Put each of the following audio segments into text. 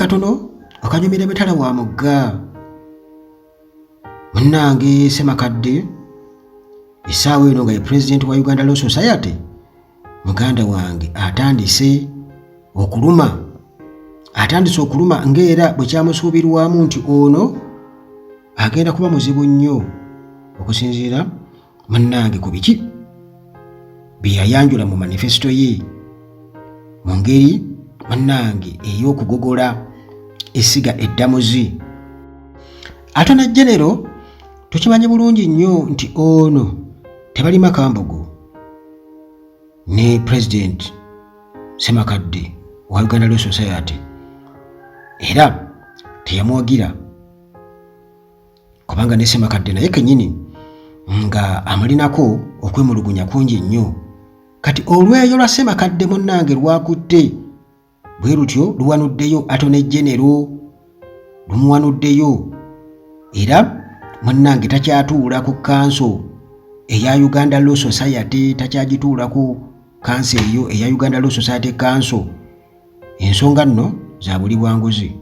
Katono akanyumira mitala wa mugga. Munnange Ssemakadde essaawa eno nga ye pulezidenti wa Uganda Law Society, muganda wange atandise okuluma, atandise okuluma ng'era bwe kyamusuubirwamu nti ono agenda kuba muzibu nnyo okusinziira munnange ku biki bye yayanjula mu manifesito ye mu ngeri munnange ey'okugogola essiga eddamuzi. Attorney General tukimanyi bulungi nnyo nti ono tebalima kambugu ne President Ssemakadde wa Uganda Law Society, era teyamuwagira kubanga ne Ssemakadde naye kennyini nga amulinako okwemulugunya kungi nnyo. Kati olweyo lwa Ssemakadde munnange lwakutte bwe lutyo luwanuddeyo Attorney General, lumuwanuddeyo, era munnange takyatuula ku kanso eya Uganda Law Society, takyagituulako kanso eyo eya Uganda Law Society kanso. Ensonga nno za buli bwanguzi,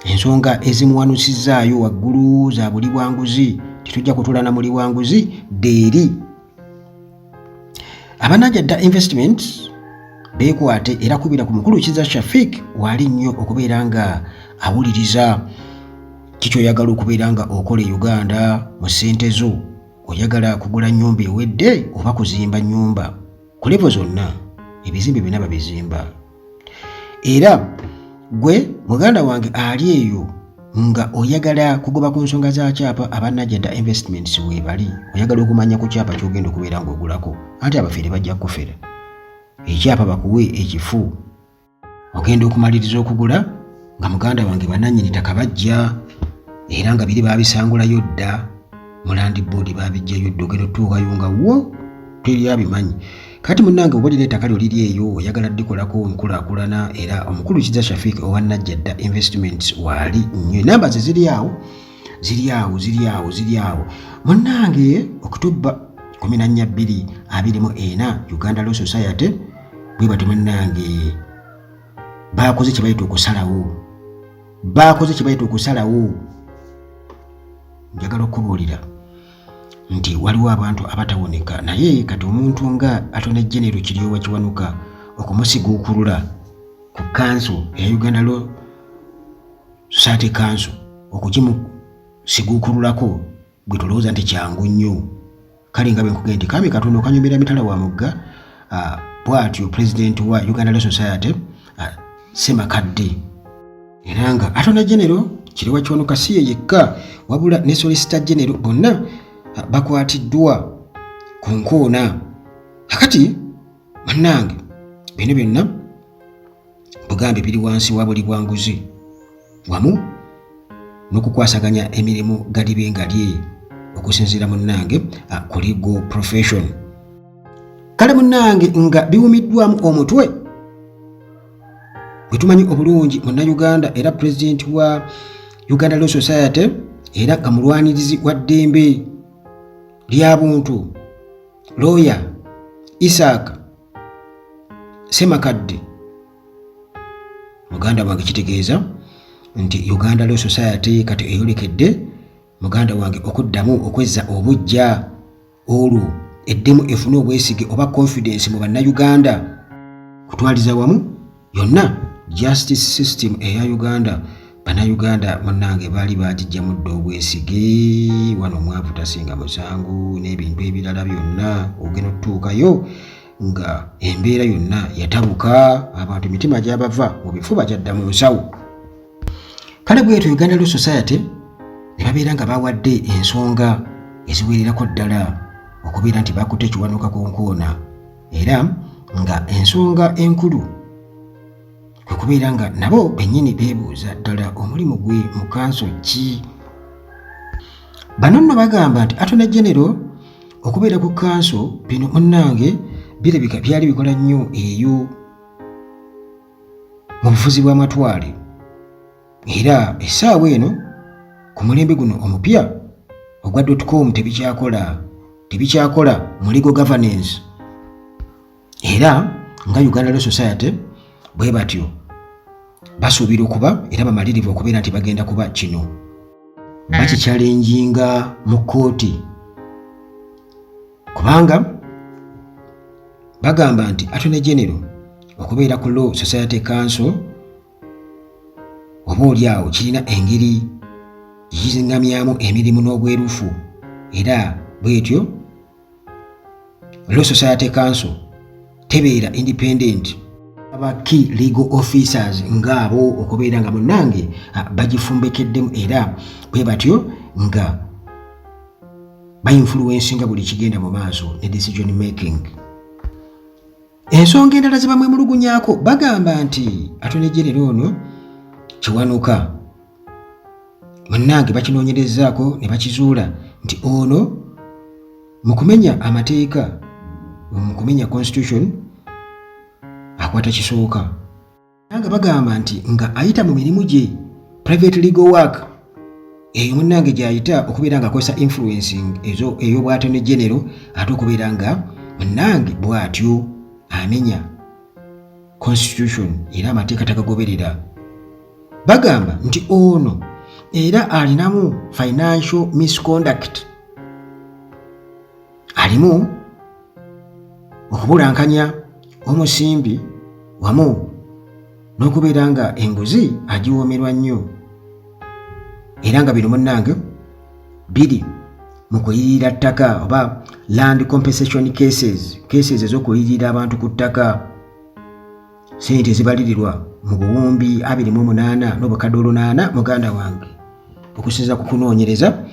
ensonga ezimuwanusizaayo waggulu za buli bwanguzi, tetujja kutuula na muli bwanguzi ddeeri. Abanajadda Investments beekwate era kubira ku mukulu Kiza Shafik waali nnyo okubeera nga awuliriza kikyoyagala okubeera nga okola e Uganda mu ssente zo. Oyagala kugula nnyumba ewedde oba kuzimba nnyumba ku levo zonna, ebizimbe byonna babizimba. Era gwe muganda wange ali eyo nga oyagala kugoba ku nsonga za kyapa, abanajada Investments weebali. Oyagala okumanya ku kyapa ky'ogenda okubeera ng'ogulako, anti abafere bajja kukufera ekyapa bakuwe ekifu, ogenda okumaliriza okugula nga muganda wange banannyini ttaka bajja era nga biri babisangulayo dda mu land board, babijjayo dda, ogenda otuukayo nga wo teri abimanyi. Kati munnange oba olina ettaka lyo liri eyo oyagala ddikolako nkulaakulana, era omukulu Kiza Shafik owa Najjadda Investments waali nnyo. Enamba ze ziri awo, ziri awo, ziri awo, ziri awo munnange. Okutuba 14 224 Uganda Law Society bwe batyo munnange bakoze kye bayita okusalawo, bakoze kye bayita okusalawo. Njagala okubuulira nti waliwo abantu abatawoneka, naye kati omuntu nga Attorney General Kiryowa Kiwanuka okumusiguukulula ku kanso eya Uganda Law Society Council, okugimusiguukululako gwe tolowooza nti kyangu nnyo. Kale nga bwe nkugambye nti kami katono kanyumira mitala wa mugga, bw'atyo president wa Uganda Law Society Ssemakadde, era nga Attorney General Kiryowa Kiwanuka si ye yekka, wabula ne Solicitor General bonna bakwatiddwa ku nkoona. Kakati bannange bino byonna bugambe biri wansi wa buli bwanguzi wamu n'okukwasaganya emirimu galibe nga lye okusinziira munnange ku legal profession. Kale munnange nga biwumiddwamu omutwe bwe tumanyi obulungi munnayuganda era pulezidenti wa Uganda Law Society era nga mulwanirizi wa ddembe lya buntu, lawyer Isaac Ssemakadde, muganda wange, kitegeeza nti Uganda Law Society kati eyolekedde muganda wange okuddamu okwezza obujja, olwo eddemu efune obwesige oba confidence mu bannayuganda kutwaliza wamu yonna justice system eya Uganda. Bannayuganda munnange baali bagijjamu dda obwesige. Wano omwavu tasinga musango n'ebintu ebirala byonna, ogenda otutuukayo nga embeera yonna yatabuka, abantu emitima gyabava mu bifuba gyadda mu nsawo. Kale bwetyo Uganda Law Society ne babeera nga bawadde ensonga eziwererako ddala okubeera nti bakutte Kiwanuka ku nkoona, era nga ensonga enkulu kwe kubeera nga nabo bennyini beebuuza ddala omulimu gwe mu kanso ki. Bano nno bagamba nti Attorney General okubeera ku kanso bino munnange birabika byali bikola nnyo eyo mu bufuzi bw'amatwale, era essaawa eno ku mulembe guno omupya ogwa .com tebikyakola, tebikyakola mu legal governance. Era nga Uganda Law Society bwe batyo Basuubira okuba era bamalirivu okubeera nti bagenda kuba kino bakikyalenjinga mu kkooti, kubanga bagamba nti Attorney General okubeera ku Law Society Council oba oli awo kirina engeri gizingamyamu emirimu n'obwerufu, era bwetyo Law Society Council tebeera independent. Aba key legal officers ng'abo okubeera nga munnange bagifumbekeddemu, era bwe batyo nga bainfluencinga buli kigenda mu maaso ne decision making. Ensonga endala ze bamwemulugunyaako, bagamba nti Attorney General ono Kiwanuka munnange bakinoonyerezaako ne bakizuula nti ono mu kumenya amateeka, mu kumenya constitution, akwata kisooka, nga bagamba nti nga ayita mu mirimu gye private legal work eyo munnange gy'ayita okubeera nga akozesa influencing ezo ey'obwattorney general, ate okubeera nga munnange bw'atyo amenya constitution era amateeka tagagoberera. Bagamba nti ono era alinamu financial misconduct, alimu okubulankanya omusimbi wamu n'okubeera nga enguzi agiwoomerwa nnyo, era nga bino munnange biri mu kuyirira ttaka oba land compensation cases, cases ez'okuyirira abantu ku ttaka, sente zibalirirwa mu buwumbi 28 n'obukadde 800. Muganda wange, okusinziira ku kunoonyereza,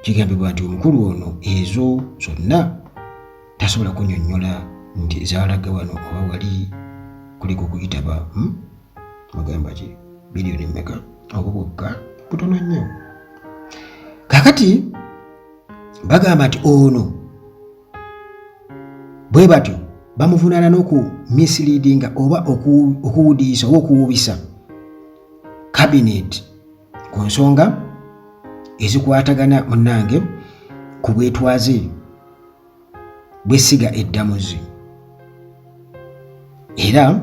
kigambibwa nti omukulu ono ezo zonna tasobola kunyonnyola nti zaalaga wano oba wali kuliko okuyitaba. Mugamba ki, biliyoni mmeka? Obwo bwokka butono nnyo. Kakati bagamba nti ono bwe batyo bamuvunaana n'oku misleadinga oba okuwudiisa oba okuwubisa cabinet ku nsonga ezikwatagana munnange ku bwetwaze bw'essiga eddamuzi. Era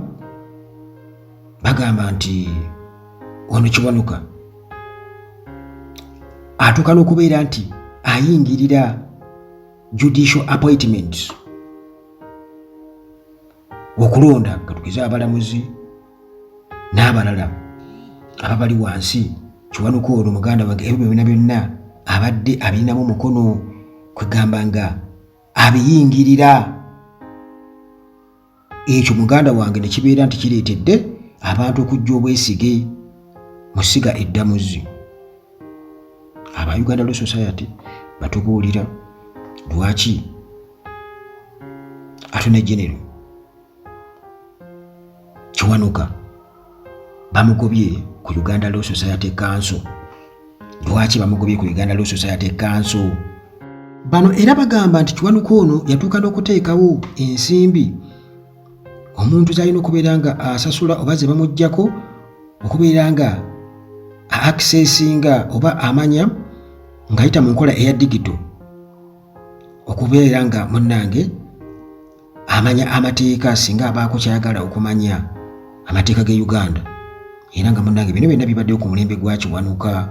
bagamba nti ono Kiwanuka atuuka n'okubeera nti ayingirira judicial appointments, okulonda katugeze abalamuzi n'abalala ababali wansi. Kiwanuka ono, muganda wange, ebyo byonna byonna abadde abirinamu omukono, kwegamba nga abiyingirira. Ekyo, muganda wange, ne kibeera nti kireetedde abantu okujja obwesige mu ssiga eddamuzi. Aba Uganda Law Society batubuulira lwaki Attorney General Kiwanuka bamugobye ku Uganda Law Society Council. Lwaki bamugobye ku Uganda Law Society Council? Bano era bagamba nti Kiwanuka ono yatuuka n'okuteekawo ensimbi omuntu zalina okubeera nga asasula oba ze bamuggyako okubeera nga accessinga oba amanya ng'ayita mu nkola eya digito, okubeera nga munnange amanya amateeka singa abaako kyayagala okumanya amateeka ge Uganda. Era nga munnange bino byonna bibaddewo ku mulembe gwa Kiwanuka,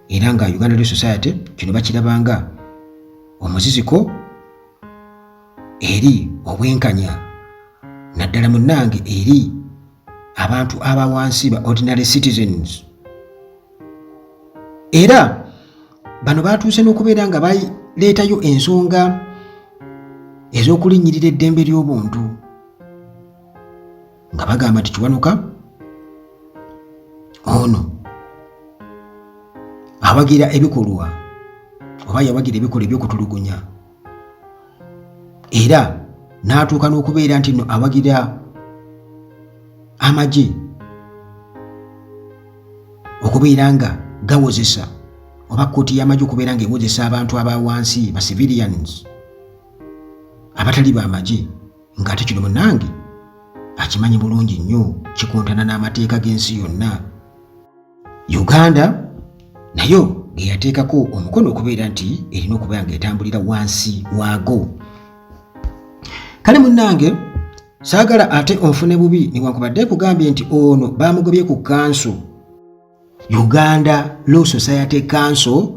era nga Uganda Law Society kino bakirabanga omuziziko eri obwenkanya, naddala munnange eri abantu aba wansi, ba ordinary citizens. Era bano batuuse n'okubeera nga baleetayo ensonga ez'okulinnyirira eddembe ly'obuntu, nga bagamba nti Kiwanuka ono awagira ebikolwa oba yawagira ebikolwa eby'okutulugunya, era n'atuuka n'okubeera nti no awagira amagye okubeera nga gawozesa, oba kkooti y'amagye okubeera nga ewozesa abantu aba wansi, ba civilians abatali bamagye, ng'ate kino munnange akimanyi bulungi nnyo kikontana n'amateeka g'ensi yonna, Uganda nayo ge yateekako omukono okubeera nti erina okubeera ng'etambulira wansi waago. Kale munnange, Saagala ate onfune bubi newankubadde nkugambye nti ono baamugobye ku kanso, Uganda Law Society Council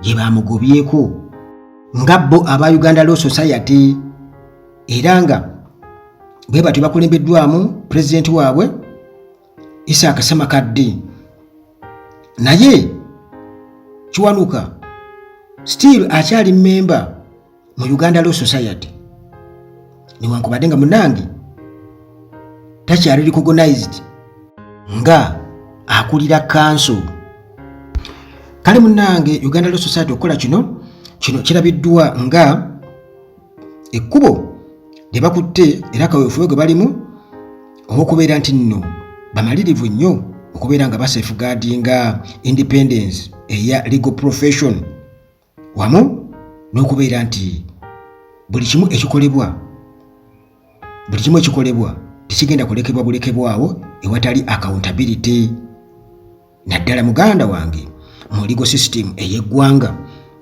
gye baamugobyeko nga bo aba Uganda Law Society, era nga bwe batyo bakulembeddwamu pulezidenti waabwe Isaac Ssemakadde. Naye Kiwanuka still akyali mmemba mu Uganda Law Society, newankubadde nga munange takyali recognized nga akulira kanso. Kale munange, Uganda Law Society okukola kino, kino kirabiddwa nga ekkubo lye bakutte era kaweefube gwe balimu ow'okubeera nti nno bamalirivu nnyo okubeera nga basafeguardinga independence eya legal profession, wamu n'okubeera nti buli kimu ekikolebwa tekigenda kulekebwa bulekebwawo ewatali accountability, naddala muganda wange mu legal system ey'eggwanga.